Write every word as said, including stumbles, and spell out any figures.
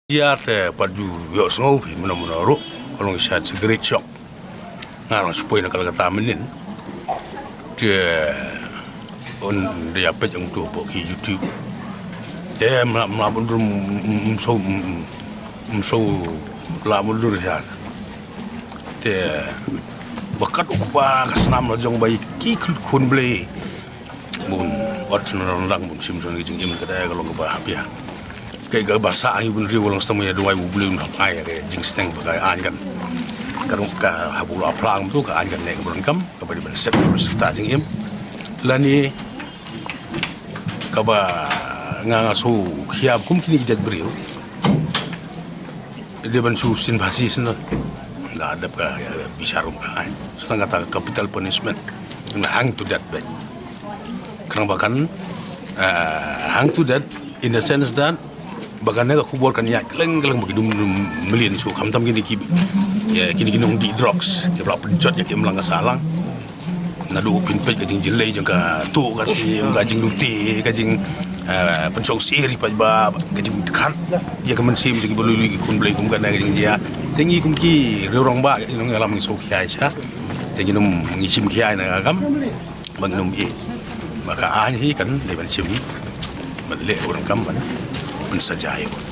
Ïa te pat ju ïohsngew phi mynno mynno ruh, ka long shisha, it's a great shock. Nga long shu poi na Kolkata mynnin. Te un da ïa peit ong tu hapoh ki YouTube. Te mla mla bun rum, mm, mm, so, mm, mm, so la bun dur shisha. Te ba kat u kpa ka snam la jong ba ki khun Blei. Bun ot shnong rang bun shim shon ki jingim, kata ka long kaba hapia. Kaei kaba sah ïa u bynriew, ka long stem ïa duwai u Blei un hap ai ka jingsteng ba ka aiñ kan. Ka long ka hap u la phlang tu ka aiñ kan ne ka bun kam kaba dei ban set ka syrta jingim. Lane kaba nga nga shu hiap kum kine ki jait briew. Dei ban shu sin phasi shen. Da dep ka, ïa, bishar um ka aiñ. Shu tang kata ka capital punishment. Hang to death beit. Khnang ba kan, eh, hang to death in the sense that ba kan ne ka khubor kan ïaid kylleng kylleng ba ki dum dum million shu, khamtam kine ki, ïa, kine ki nongdih drugs. Ki ba la pynjot ïa ki imlang ka sahlang. Naduh pynpeit ka jingjyllei jong ka tuh ka tim, ka jinglute, ka jing, eh, pynshong sir pat ba, ka jingkhat ïa ka mynsiem jong ki ba lui lui ki khun Blei kum kane ka jingjia. Te ngi kum ki riew rangbah, ki nongïalam ngi sngewkhia sha. Te ngin ym, ngi shim khia na ka kam ba ngin ym ïeit. Ba ka aiñ hi kan dei ban shim, ban leh ka bun kam, ban, ban saja ïa u.